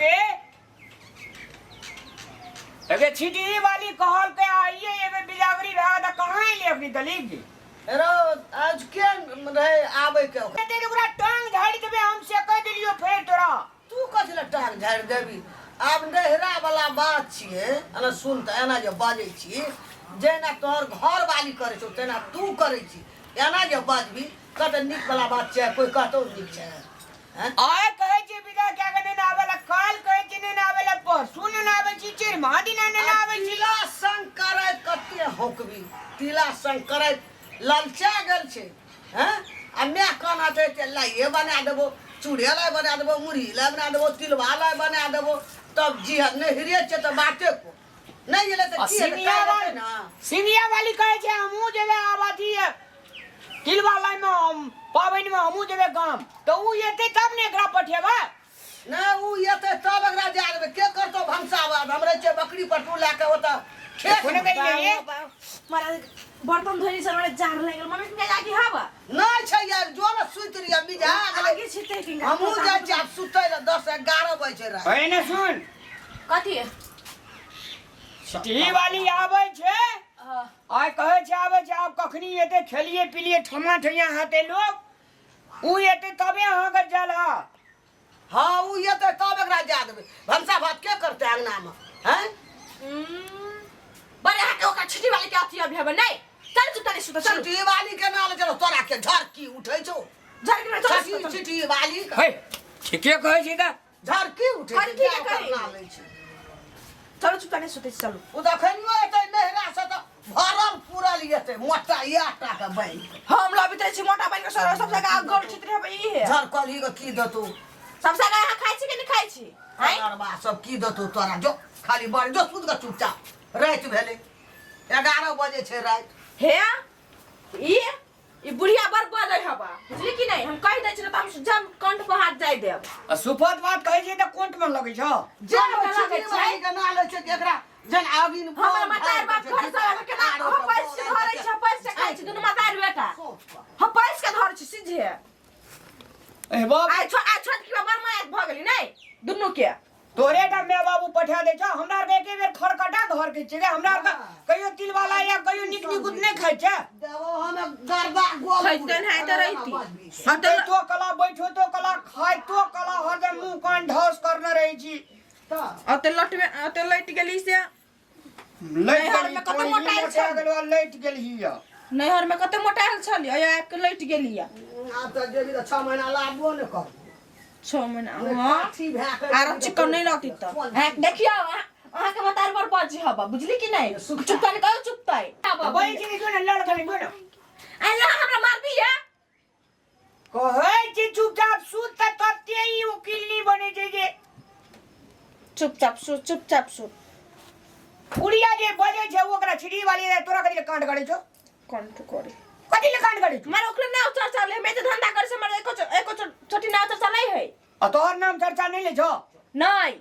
गे अगे छिटी वाली कहल के आइए एबे बिजागरी रहा त कहाँ एली अपनी दलीप जी रो आज के रहे आबै के ओकरा? ते ओकरा टांग झाड़ी देबे हम से कह देलियो फेर तोरा तू कथी लए टांग झाड़ि देबी आब नहिरा वाला बात छियै एना सुन तऽ एना जे बाजै छी जेना तोहर घर वाली करै छौ तेना तू करै छी एना जे बाजबी कते नीक वाला बात छै कोई कहतौ नीक छै हैं? आय कहै छी विदा क्या के नहीं आवेला काल कहै छी नहीं आवेला परसू नहीं आवे छी चिरमा दिना नहीं आवे छी तिला संग करैत कते होकबी तिला संग करैत ललचा गेल छै हैं आ माय कहना छै जे लाइए बना देबो चूड़े लाइ बना देबो मुरही लाइ बना देबो तिलवा लाइ बना देबो तब जी नहिरे छै तऽ बाते को नहि गेलै तऽ आ की हेतै सिंगिया काल्हि वाली हेतै ने सिंगिया वाली कहै छै हमहूँ जेबै आब अथी तिलवा लाइमे हम पाबनिमे हमहूँ जेबै गाम तऽ उ एतै तब ने एकरा पठेबै नहि उ एतै तब एकरा जा देबै के करतौ भनसा भात हमरे छै बकरी पटरू लए कऽ ओतऽ खेत कोने गेलियै ये? महाराज बर्तन धोइ से मारे जार लागि गेल मम्मी के आगी हवा नहि छै यार जो ने सुति रहियै मिझा गेलै आगी छिते कि हमहूँ जाइ छियै आब सुतै लए 10 11 बजे छै राति ओए ने सुन कथी सिटी वाली आबै छै आइ कहै छै आबै छै आब कखनी एतै खेलिए पिलिए ठमा ठैया हेतै लोग उ एतै तबे अहाँके जल हत हँ उ एतै तब एकरा जा देबै भनसा भात के करतै अङ्गनामे हैं बड़े अहाँके ओकरा छिटी वाली के अथी अभी हबे नहीं चल चुप तनी सुत चल सिटी वाली के नाल चलो तोरा के झरकी उठै छौ झरकी में चल सिटी सिटी वाली के हे ठीके कहै छी तऽ झरकी उठै छै झरकी के जा ओकर करी। ना लै छै चलू चुप तनी सुते चलू ओ तऽ अखनियो एतै नहिरा से तऽ भरल पूरल एतै मोटा आटा के बनि के हम लबित रहै छी मोटा बनि के सब सब जगह गोल छित रहबै ई है झरकल ही के की देतौ सब जगह अहाँ खाइ छी कि नहि खाइ छी आँय अरबा सब की देतौ तोरा जो खाली बड़ जो सुत के चुपचाप राति भेलै 11 बजे छै राति हे ई ई बुढ़िया बड़ बजै हबा बुझली कि नहीं हम कहि दै छी तऽ हम जम कंठ पर हाथ जाय देब आ सुपत बात कहै छी तऽ कोंट में लगै छौ जे कोन में लगै छिटी छै? वाली के ना लै छै कि एकरा जन आगिन हमर मतार बाप घर से आबि केना हम पैस के धरै छी हम पैस के खाइ छी दुनू मतार बेटा हम पैस के धरै छी सीधे ए बाप आइ छो आइ छोट की बड़ माया भऽ गेली नहीं दुनू के तोरे टा माय बाबू पठा दै छौ हमरा आरके एके बेर खरकटा घर के छियै हमरा आरके कहियो तिलवाला या कहियो नीक निकुत नहि खाइ छै देबो हम गरदा गोल खैतन है तऽ रहिती। सुतै तो कला बैठो तो कला खाइतो कला हरदम मुँह कान ढौस करने रहै छी ओते लट में ओते लटि गेली से लैट नैहर गेली में कते तोरी मोटायल मोटा छल। गेलो आ लैट गेलही या नैहर में कते मोटायल छली आबि के लटि गेली आब तऽ जेबी तऽ 6 महीना लाबो नहि करबो 6 महीना हाँ काठी भए कऽ आरो चिकन नहीं रहती तऽ हैं, देखियौ अहाँके मतार पर बजी हबा बुझली कि नहीं चुपता नहीं कहो चुपता बैठ के जो ने लड़ के जो ने अल्लाह हमरा मार दिया कहै छी चुपचाप सुत तऽ तते ई वकील नहीं बने छै जे चुपचाप सु चुपचाप सु उड़िया जे बजै छै ओकरा छिड़ी वाली रे तोरा कथी ले कांड करै छौ कंठ करे कथी ले कांड करै छौ मारे ओकरे नाव चर्चा ले हम एते धंधा करे से मारे एको एको छोटी नाव चर्चा नहीं है आ तोहर नाम चर्चा नहीं ले छौ नहीं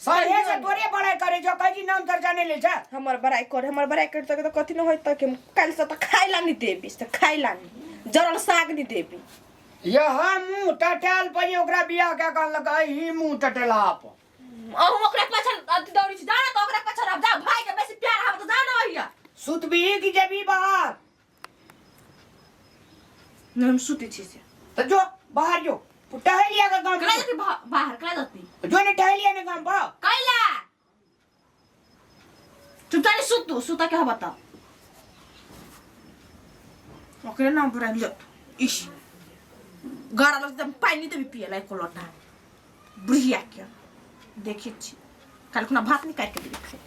सहे से तोरे बड़ाई करे छौ कहै छी नाम चर्चा नहीं ले छै हमर बड़ाई कर हमर बड़ाई कर तक कथी न होइत तक काल्हि से तऽ खाइ ला नहीं देबी से खाइ ला नहीं जरल साग नहीं देबी यह मुंह टटेल पर ओकरा बियाह के कहलक ही मुंह टटेला पर अहूँ ओकरा पाछा अथी दौड़ी छी जाओ ना तऽ ओकरा पाछा रह जाओ भाई के बेसी प्यार हब तऽ जाओ ना ओहिया सुतबी कि जेबी बाहर नहीं हम सुते छी से तो जो बाहर जो टहलिया के गाम कला जती बाहर कला जती जो ने टहलिया ने गाम पर कैला चुपचाप सुतू सुता के हबा त ओकरे नाम बुरा लियो इश गारा लग एकदम पानी देबी पिए ला एको लोटा बुढ़िया के देखै छी काल्हि खुना भात निकालि के देबी खाइ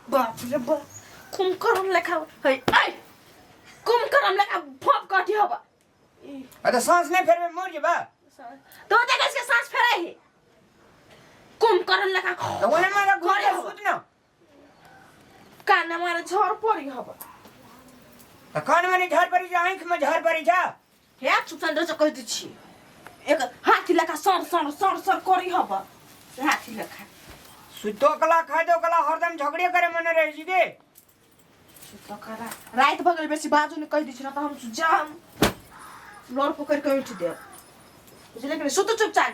बाप रे बाप कुमकरम लेखा है ऐ कुमकरम लेखा भोप कथी हबा अरे सांस नहीं फेरबे मर जेबा तो देख इसके सांस फेरे है कुमकरम लेखा तो ओने मारा घरे सुत ना कान मारे झर पड़ी हबा तऽ कानमे नहि झाड़ पड़ै छै आँखिमे झाड़ पड़ै छै हे चुप सन रह कहि दै छी एक हाथी लेखा सर सर सर सर करी हब से हाथी लेखा सुतो कला खाइतो कला हरदम झगड़े करे मने रहै छी गे सुतो कला राति भऽ गेल बेसी बाजू नहि कहि दै छी ना तऽ हम जाम लोर पकड़ि कऽ उठि देब बुझलियै कि नहि सुतू चुपचाप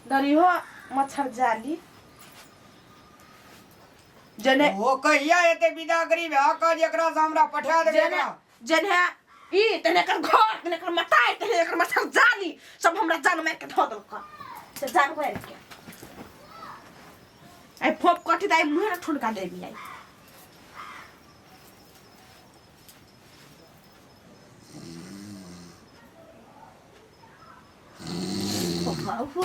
डरिहो मच्छर जाली जने ओ कहिया एते विदागरी भए कऽ जे एकरा से हमरा पठा देबै जने एकरा जने ई तने एकर घर तने एकर मताई तने एकर मच्छर जाली सब हमरा जान मारि के धऽ देलक से जान मारि के आई फोप कटी दाई मुँह ने ठुनका देबी आई बाबू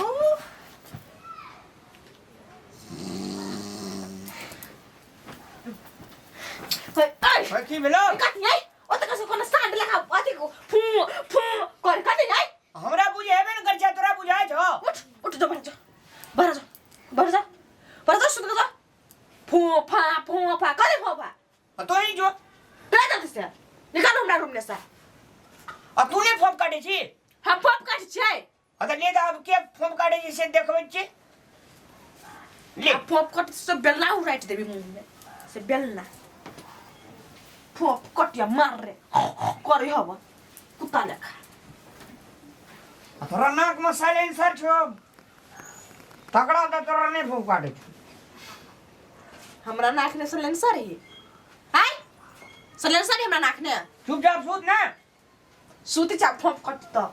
है की भेलो कथी है ओतऽ कसो कोनो साँड लगा अथी फू फू कर कथी है हमरा बुझेबे ने करै छै तोरा बुझाइ छौ उठ उठ जो बन जो भर जो भर जा भर जा सुत जा फू फा फू फा कथी फू फा आ तोही जो कह दे से निकाल हमरा रूम ने से आ तू नहि फोन काटै छी हम फोप काट छै आ तऽ ले तऽ आब के फोन काटै छी से देखबै छी ले आ फोप कट से बेलना उड़ाइट देबी मुंह में से बेलना फोप कटिया मार रे करे हब कुत्ता लेखा आ तोरा नाक में साइलेंसर छौ तकड़ा तऽ तोरा नहि फोन काटै छौ हमरा नाक ने सिलेंसर है आय सिलेंसर है हमरा नाक ने चुपचाप सुत ना सूती चा फोप कट त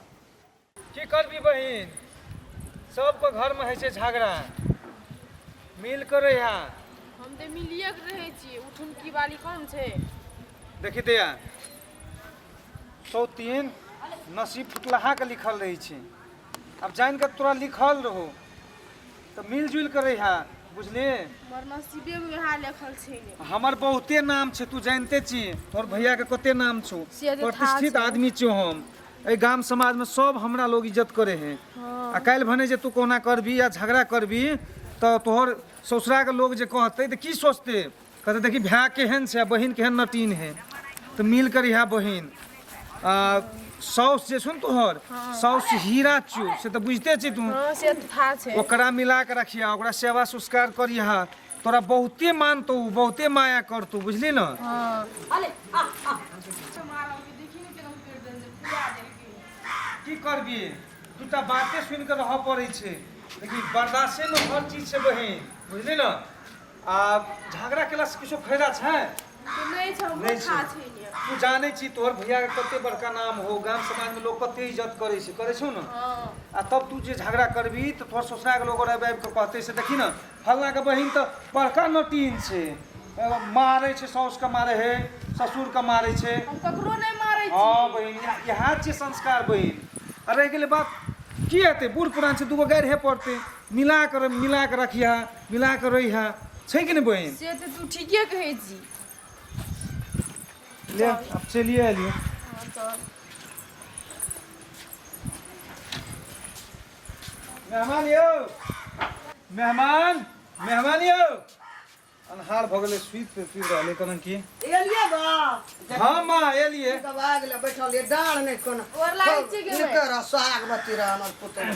की करबी बहिन सबके घरमे होइ छै झगड़ा मिल कर रहिया हम तऽ मिलिए के रहै छियै उठुनकी वाली कौन छै देखी दैया सौतीन नसीब फुटलाहाके लिखल रहै छै आब जानि कऽ तोरा लिखल रहो तऽ मिल जुलि कऽ रहिहा बुझलिही हमर नसीबे मे वएह लिखल छै ने हमर बहुते नाम छै तू जानिते छी तोहर भैयाके कते नाम छौ से तऽ था प्रतिष्ठित छै। आदमी छियौ हम एहि गाम समाजमे सब हमरा लोग इज्जत करे हैं आ काल्हि भने जे तू कहुना करबी या झगड़ा करबी तऽ तोहर ससुराके लोग जे कहतै तऽ की सोचतै कहतै देखी भाय केहन छै आ बहिन केहन नटीन है तऽ मिल कर इएह बहिन आ साउस जे छौ ने तोहर साउस हीरा छियौ से तऽ बुझिते छी तू हँ से तऽ था छै ओकरा मिला के रखिया ओकरा सेवा संस्कार करिहा तोरा बहुते मानतौ बहुते माया करतौ बुझली ने हँ अले आ आ की करबी दूटा बाते सुनि कऽ रहऽ पड़ै छै लेकिन बर्दाश्ते मे हर चीज छै बहिन बुझली ने आ झगड़ा केलासँ किछो फायदा छै नहि छै हमरो नहि छै। था छै ने तू जानै छी तोहर भैयाके कते बड़का नाम हो गाम समाजमे लोग कते इज्जत करै छै करै छौ ने हँ आ तब तू जे झगड़ा करबी तऽ तोहर ससुराके लोग आबि आबि कऽ कहतै से देखी ने फल्लाँके बहिन तऽ बड़का नटीन छै मारै छै साउसके मारै है ससुरके मारै छै हम ककरो नहि मारै छी हँ बहिन इएह छियै संस्कार बहिन आ रहि गेलै बात की हेतै बूढ़ पुरान छै दूगो गारि हे पड़तै मिला कऽ मिला कऽ रखिहा मिला कऽ रहिहा छै कि नहि बहिन से तऽ तू ठीके कहै छी ले आब चलिए एलियै हँ चल मेहमान यौ मेहमान मेहमान यौ अन्हार भऽ गेलै सुति सुति रहलै कखन की एलियै बा हँ माँ एलियै तब आ गेलै बैठल ये डाँड़ नहि कोनो गोर लागै छी गे नीके रह सोहागवती रह हमर पुतहु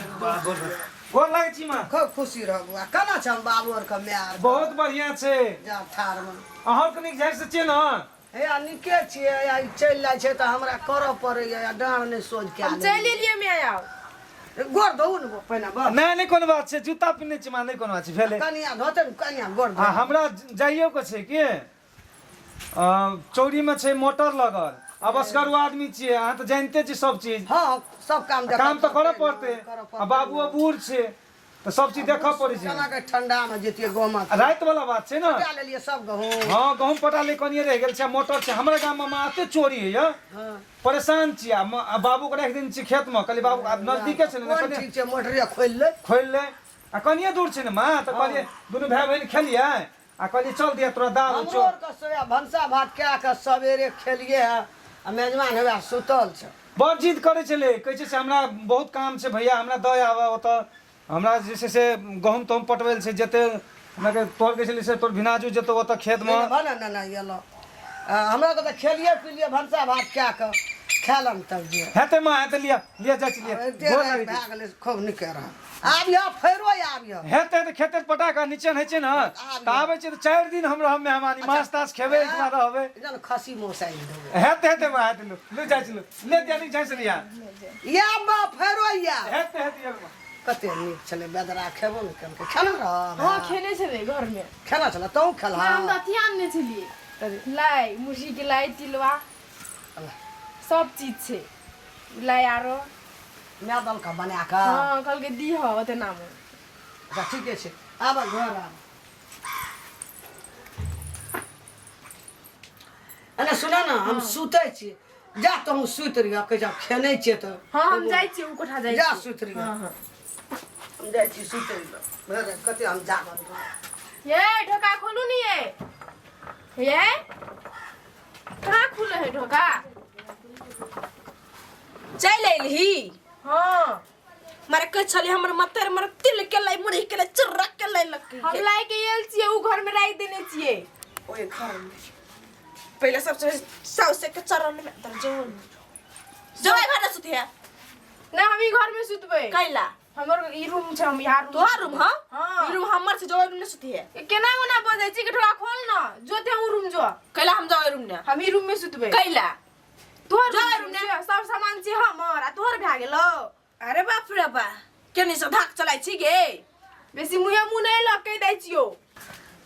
गोर लागै छी माँ खूब खुशी रह बौआ केना छै हम बाबू आरके माय आर बहुत बढ़िआँ छै जा ठारमे अहाँ कनिक झाड़ि से छियै ने हे आ नीके छियै आ ई चलि जाइ छै तऽ हमरा करऽ पड़ैए आ डाँड़ नहि सोझ कए हम चलि एलियै माय आब गोर धोउ ने पहिने बस नहि नहि कोनो बात छै जूता पिन्हने छी माँ नहि कोनो बात छै भेलै कनिया धोतै ने कनिया गोर आ हमरा जाइयो के छै की चौरीमे छै मोटर लगल आब असगरो आदमी छियै अहाँ तऽ जानिते छी सब चीज हँ सब काम देखऽ काम तऽ करऽ पड़तै करऽ आ बाबुओ बूढ़ छै तऽ सब चीज देखऽ पड़ै छै केना के ठंडा मे जैतियै गहूँम आ राति वाला बात छै ने पटा लेलियै सब गहूँम हँ गहूँम पटा ले कनिए रहि गेल छै मोटर छै हमरा गाममे माँ एते चोरी होइया हँ परेशान छी आ आ बाबूके राखि देने छी खेतमे कहलियै बाबू आब नजदीके छै ने कोन कनिए ठीक छै मोटरे खोलि ले खोलि ले आ कनिए दूर छै ने माँ तऽ कहलियै दुनू भाय बहिन खेलियै आ कहलियै चल दिया तोरा दाल हमरो चोर आरके सोया भनसा भात कए कऽ सवेरे खेलियै हँ आ मेजबान हेबे सुतल छै बड़ जिद करै छलै कहै छै से हमरा बहुत काम छै भैया हमरा दऽ आबऽ ओतऽ हमरा जे छै से गहूँम तहूम पटबै लए छै जते हमरा के तोर के छली से तोर भिनाजू जेतो ओतऽ खेत में। ना ना ना ना एलो हमरा के तऽ खेलिए पिलिए भनसा भात कए कऽ खेलम तब जे हेतै माँ हेतै लिअ लिअ जाइ छी लिअ एते गोर राति लागै भए छी। गेलै खूब नीके रह आबिह फेरो आबिह हेतै तऽ खेते पटा कऽ नीचे होइ छै ने तऽ आबै छै तऽ 4 दिन हम रहब मेहमानी, माछ ताछ खेबै, एकरा रहबै। जन खसी मांस आनि देबै। हेतै हेतै माँ हेतै। लू लू जाइ छी लू ले दिया नहीं जाइ छी लिअ। या माँ फेरो या। हेतै हेतै ये माँ। कते नीक छलै बेदरा, खेबो ने केलकै। खेना रह? हँ, खेने छलै घरमे। खेना छलै तहूँ खेलहा? हम तऽ अथी आनने छलियै, लाइ, मुरही के लाइ, तिलवा, सब चीज छै, लाइ आरो। माय देलक बना कऽ? हँ, कहलकै दीह ओते नाम। अच्छा ठीके छै, आब घर आब। एने सुन ने, हम सुतै छी, जा तहूँ सुति रहिह। कहै छै खेने छियै तऽ। हँ, हम जाइ छियै, ओ कोठा जाइ जा छियै। सुति रहिह। हँ हँ। हम जाइ छी सुतै लए। भरि राति कते हम जागल रहब। ये ढोका खोलू नी। ये ये कहाँ खुले है ढोका? चलि अयलही? हँ। मारे कहै छलियै हमर मतर मर तिल के लै, मुरही के लै, चुर्रा के लै लक। हम लाइ के आयल छियै, ओ घर में राखि देने छियै। ओहि घर में पहिले सबसे साउस के चरण में तर जो जो घर में सुतिया। नहीं, हम ई घर में सुतबै। कैला? हमर ई रूम छै, हम यहाँ रूम। तोहर रूम? हाँ। हाँ। ई रूम हमर छै, जो रूम में सुतिया। ए, केना ओना बजै छी कि ढोका खोल न, जो ते ऊ रूम जो। कैला हम जाओ रूम ने? हम ई रूम में सुतबै। कैला? तोहर जो रूम रूम छै, सब सामान छै हमर आ तोहर भए गेलौ। अरे बाप रे बा, केनी से धाक चलाई छी गे? बेसी मुँहे मुँह नहीं लग कहि दै छियौ।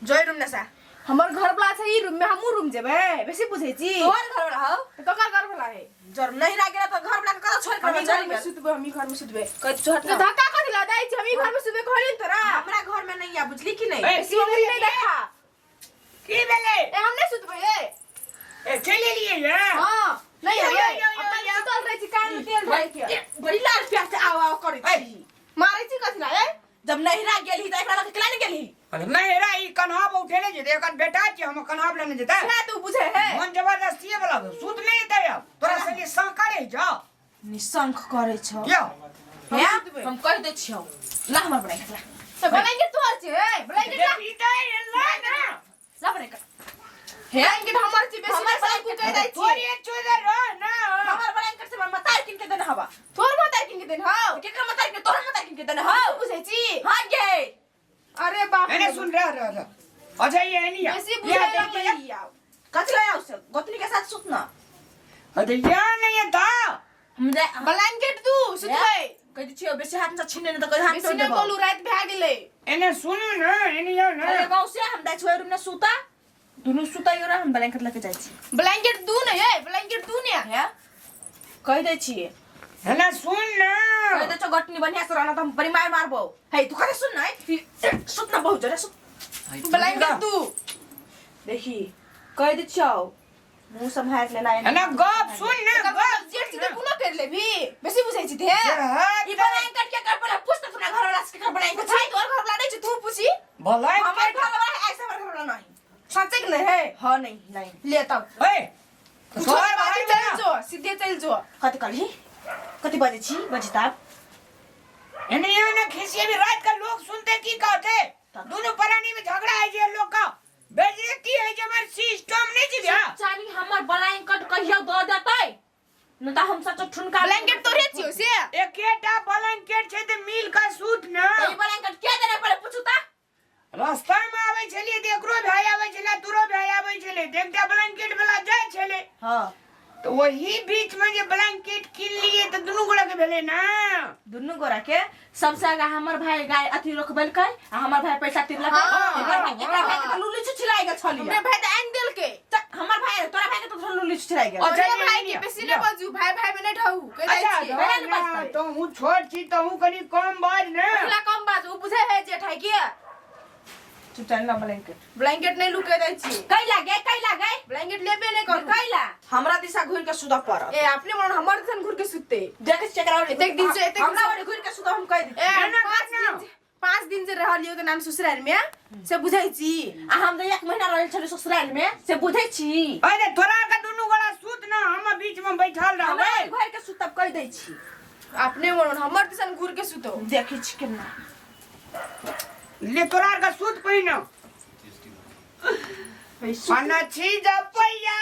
जो रूम ने सा। हमर घर वाला छै ई रूम में, हमहूँ रूम जेबै। बेसी बुझै छी? तोहर घर वाला हौ? तऽ ककर घर वाला है? जर नहीं लागे त घर वाला के कतऽ छोड़ हम के ई चल घर में गेल? सुतबै, हम ई घर में सुतबै। कह छोड़। तऽ धक्का कथी लए दै छी? हम ई घर में सुतबै कहली ने तोरा। हमरा घर में नहीं आ, बुझली कि नहीं? ए, बेसी मुँह नहीं देखा। की भेलै? ए, हम नहीं सुतबै ए। ए, चलि एलियै ये? हाँ, नहीं। यो, हबै यो, यो, अपन यो। सुतल रहै छी, कान में तेल ढारि के। ए, बड़ी लाज प्यास से आओ आओ करै छी। मारै छी कथी लए ए? जब नहिरा गेलही त एकरा लग केला नहीं गेलही? अरे नहीं रा, ई कन्हा पर उठेले जेतै, एकर बेटा छै, हम कन्हा पर लेने जेतै। सएह तू बुझै है। मन जबरदस्तीये वाला सुत नहीं जेतै। अब तोरा संगे संकरे जा। निशंक करै छौ। यो। हे, सुतबै। हम कह दै छियौ, ला हमर बनाइ ला। तऽ ब्लैंकेट तोहर छै ए, ब्लैंकेट ला। बेटी ला ना। ला बनाइ हे। ब्लैंकेट हमर छै, बेसी हमर सब ब्लैंकेट कहि दै छियै। तोरी चोदर रह ना। हमर ब्लैंकेट से हमर मतार किन के देने हवा। तोहर मतार किन के देन हौ? केकर मतार किन? तोहर मतार किन के देने हौ? बुझै छी? हां गे। अरे बाप रे। एने सुन, रह रह रह। अच्छा ये एनी बेसी बुझै लगै आब। कथी लय आउ से गोतनी के साथ सुतना। अरे या नहीं है ता। हम जा। ब्लैंकेट तू सुतबै। कह दै छियौ, बेसी हाथ से छीने ने त कह हाथ बेसी तोड़ नहि देबौ। बोलू, राति भए गेलै। एने सुनू ना, एने आओ ना। अरे मौसी, हम जाइ छियौ रूम ने सुता, दुनू सुताइयो रह, हम ब्लैंकेट लके जाइ छी। ब्लैंकेट दू ने ए, ब्लैंकेट दू ने। हे, कह दै छियै। एने सुन ना। कह दै छौ, गटनी बढ़िया से रहना त हम बड़ी मार मारबौ। हे, तू कथे सुन नै, सुत ना, बहुत जोरे सुत। ब्लैंकेट दू। देखी, कह दै छियौ, मुंह सम्हारि लेना। एने गप सुन ना। एकर गप मतलब जेठ छी तऽ कोनो करि लेबही, बेसी बुझै छी ते? ई ब्लैंकेट के कर पड़े पूछ त अपना घर वाला से, केकर ब्लैंकेट छै? तोहर घर वाला नहि छै, तू पूछी। भलाई। हमर घर वाला है, ऐसे हमर घर वाला नहीं। सच्चे के नहीं है? हाँ, नहीं नहीं। ले तब। ए, तोहर तोहर भाई भाई चल जो, सीधे चल जो। कथी कहली? कथी बजै छी बजता? एने यहाँ ना खिसिए भी, रात का लोग सुनते की कहते? दोनों प्राणी में झगड़ा है जे लोग का बेइज्जती है जे, हमार सिस्टम नहीं जी भैया। चानी हमर ब्लैंकेट कहियो दऽ देतै न त हम सच ठुनका। ब्लैंकेट तोरे छियौ से? एकेटा ब्लैंकेट छै तऽ मिल का सूत ना। त ई ब्लैंकेट के देने पड़े पूछू त। रास्ता में आबै छलियै तऽ एकरो भाई आबै छलै, तोरो भाई आबै छलै, तऽ एकटा ब्लैंकेट वाला जाइ छलै। हां। तऽ वही बीच में जे ब्लैंकेट कीन लिए तऽ दुनू गोड़ा के भेलै ना। दुनू गोरा के। सबसे आगा हमर भाई गाय अथी रोकबेलकै आ हमर भाई पैसा तिरलकै। हाँ, एकर भाई, एकरा भाई के त लुली छुछिलाइ गेल छलियै। हमरे भाई तऽ आनि देलकै। त हमर भाई, तोरा भाई के त थोड़ा लुली छुछिलाइ गेल। अच्छा, तोरे भाई ये के बेसी लिअ। नहि बाजू, भाई भाई में नहि ढहू, कहि दै अच्छा छियै। भैया ने ना, बजतै। तोहूँ छोट छी, तोहूँ कनि कम बाज ने। पहिला कम बाजू, उ बुझै है जेठ है के। चुपचाप ना ब्लैंकेट। ब्लैंकेट नहि लुके दै छी। कैला गे, कैला गे? ब्लैंकेट लेबे नहि करू। कैला हमरा दिशा घुरि के सुतऽ पड़त? ए, अपने मन हमर दिसन घुर के सुतते। देखै छियै एकरा ओरी- एतेक दिन से- एतेक दिन हमरा से- ओरी घुरि के सुतऽ हम कहि दी। ए, ना, ना, पाँच ना। दिन से- 5 दिन से रहलियो तऽ नाम ससुराल में से बुझै छी? आ हम जे एक महीना रहल छलियै ससुराल में से बुझै छी? अरे तोरा के दुनू गोड़ा सुत ना, हम बीच में बैठल हमरा रहबै। ओरी घुरि के सुतब कहि दै छी। अपने मन हमर दिसन घुर के सुतो। देखै छी केना। ले तोरा आर के सूत पहिन अनछी जपैया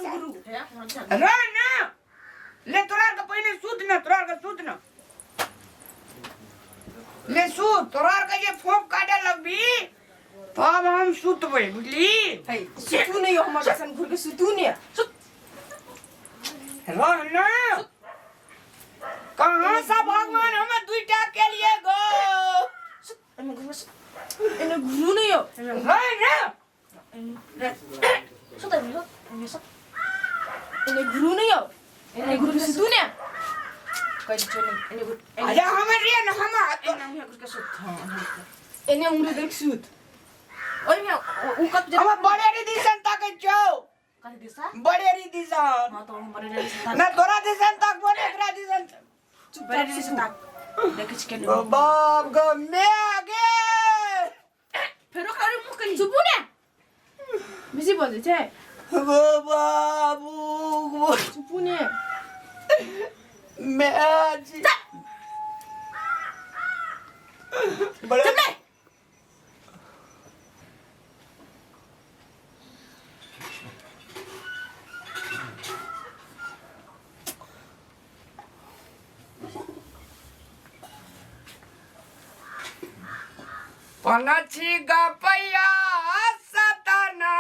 गुरु रह ना ले तोरा आर के पहिने सूत न तोरा आर के सूत न ले सूत तोरा आर के जे फोप काटे लगबी तब हम सुतबै बुझली है सुतू नहीं हो हमर सन घुर के सुतू नहीं सुत रह ना कहाँ से भगवान हम दुईटा के लिए गो सुत एमे घुर सुत एने घुरू नहीं हो रह ना सुत एमे सुत एमे सुत एने घुरू नहीं हो एने घुरू के सुतू नहीं कहि छौ एने एने घुर अरे हमर रे न हम एने मुँह घुर के सुत हां एने उम्र देख सुत ओइमे उ कत हम बड़ेरी दिसन ताकै छौ कथि दिशा बड़ेरी दिसन हां तो हम बड़े दिशा ना तोरा दिसन ताकबो ने एकरा दिसन बड़े दिशा ताक देखै छी केने गो बाप गो मैं आगे फेरो करे मुँह कली चुपू ने बेसी बजै छै गो बाबू गो चुपू ने मैं आज बड़े चुप ले पनछी गपैया सतना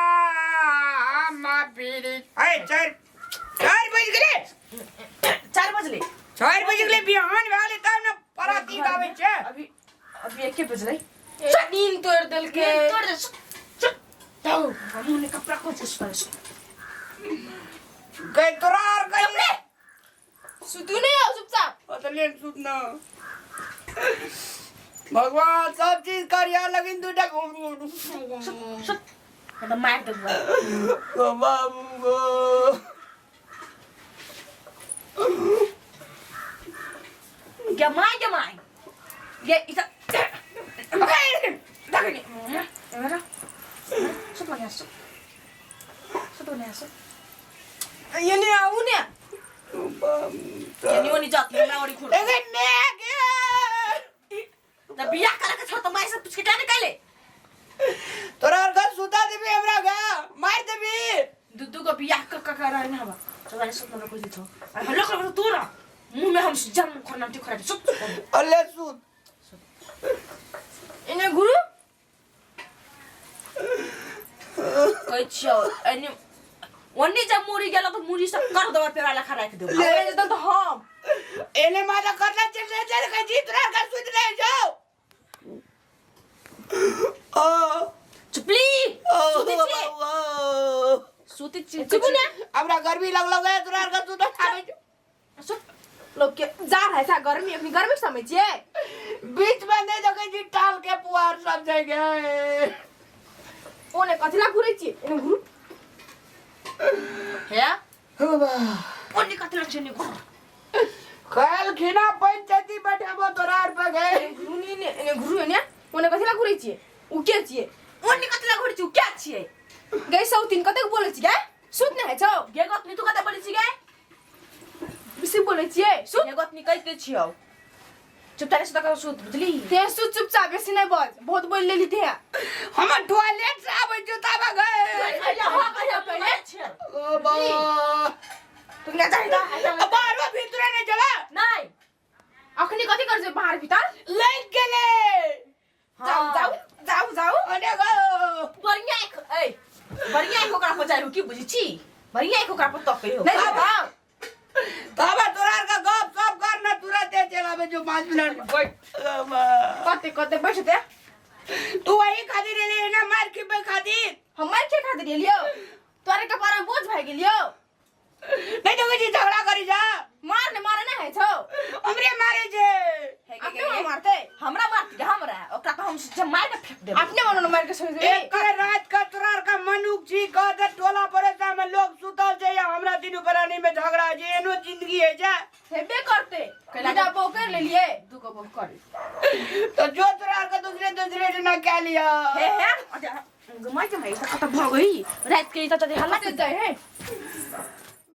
मा पीरी ए चार चार बज गेलै 4 बजले 4 बज गेलै बिहान भेलै तब ने पराती गाबै छै अभी अभी एके बजलै नींद तोड़ देलके तोड़ दे सुत सुत जाओ हम ने कपड़ा खोज के सुत सुत गई तोरा आर गई ले सुतू नहीं हो चुपचाप अतले सुत न भगवान सब चीज करिया लेकिन दूटा सुत सुत मतलब मार देबो गो बाबू गो गमाई गमाई ये इता दगनी एमरा सुत बने सुत सुत बने सुत एने आऊ ने केनी ओनी जात हमरा ओरी खुर एगे मैं गे त बियाह करे के छ त माई से पूछ के काने कैले तोरा आर घर सुता देबी हमरा गा मार देबी दू दू को बियाह क क कर न हवा चल सुत न कोइ दिछो आ हल्लो कर तोरा मुंह में हम जम खरना टी खरा सुत अल्ले सुत एने घुरू कहै छियौ एने ओन्नी जब मुरी गेल त मुरी सब कर दवा पेरा लखा राख देबो ले। ले जतन तो हम एले माता करना चल चल चल कह जी तोरा घर सुत रहे जाओ ओ चुपली ओ सुति छी बाबू सुति छी चुपू ने हमरा गर्मी लगल गए तोरा घर सुत आबै छौ। सुत लोग के जा रहा है गर्मी अखनी गर्मी के समय छियै बीच में नहीं देखै छी टाल के पुआर सब छै गे ओने कथी ला घुरै छियै एने घुरू हे हो बाबा ओन्नी कति लग छै नि घुर काल्हि खिना पंचायती बैठेबो तोरा आर पे गए घुरू ने एने एने घुरू एने ओने कथी ला घुरै छियै उ के छियै ओन्नी कति लग घुरै छी उ क्या छियै गै सौतिन कतेक बोलै छी गे सुत ने है छौ गे गतनी तू कता बोलै छी गे बेसी बोलै छियै सुत गे गतनी कहिते छियौ चुपचाप सुत कर सुत बुझली ते सुत चुपचाप बेसी नहि बज बहुत बोल लेली ते हम टॉयलेट से आबै छौ तब गए ओ बा तू ना जाहि दा बाहर भीतर नहीं जला नहीं अखनी कथी कर छै बाहर भीतर लाइट गेले जाऊ जाऊ जाऊ जाऊ अरे गो बढ़िया एक ए बढ़िया एक ओकरा पर जाइ हो की बुझी छी बढ़िया एक ओकरा पर तकै हो नहीं जाऊ तब तोरा आर का गप सप कर ना तुरंत चलाबे जो 5 मिनट बैठ कते कते बैठते तू वही खातिर एले ना मार खिबे खातिर हम मार के खातिर एलियो तोरे कपार में बोझ भए गेलियो नहीं तो जी झगड़ा करी जा मार ने मारे ने है छौ हमरे मारे छे अपने मन मारते हमरा मारती गे हमरा ओकरा पर हम जमाय के फेंक देब अपने मन मार के छोड़ देबे एक करे रात का तोरा आर का मनुख छी कह दे टोला पड़ोसा में लोग सुतल छै या हमरा तीनू प्राणी में झगड़ा छै एनो जिंदगी है जा हेबे करते कैला दूटा बो कर लेलिए दूगो बो कर तो जो तोरा आर का दूसरे दूसरे से ना क्या लिया हे हे जमाय जमाय त कत भगई रात के त हल्ला कते जाय है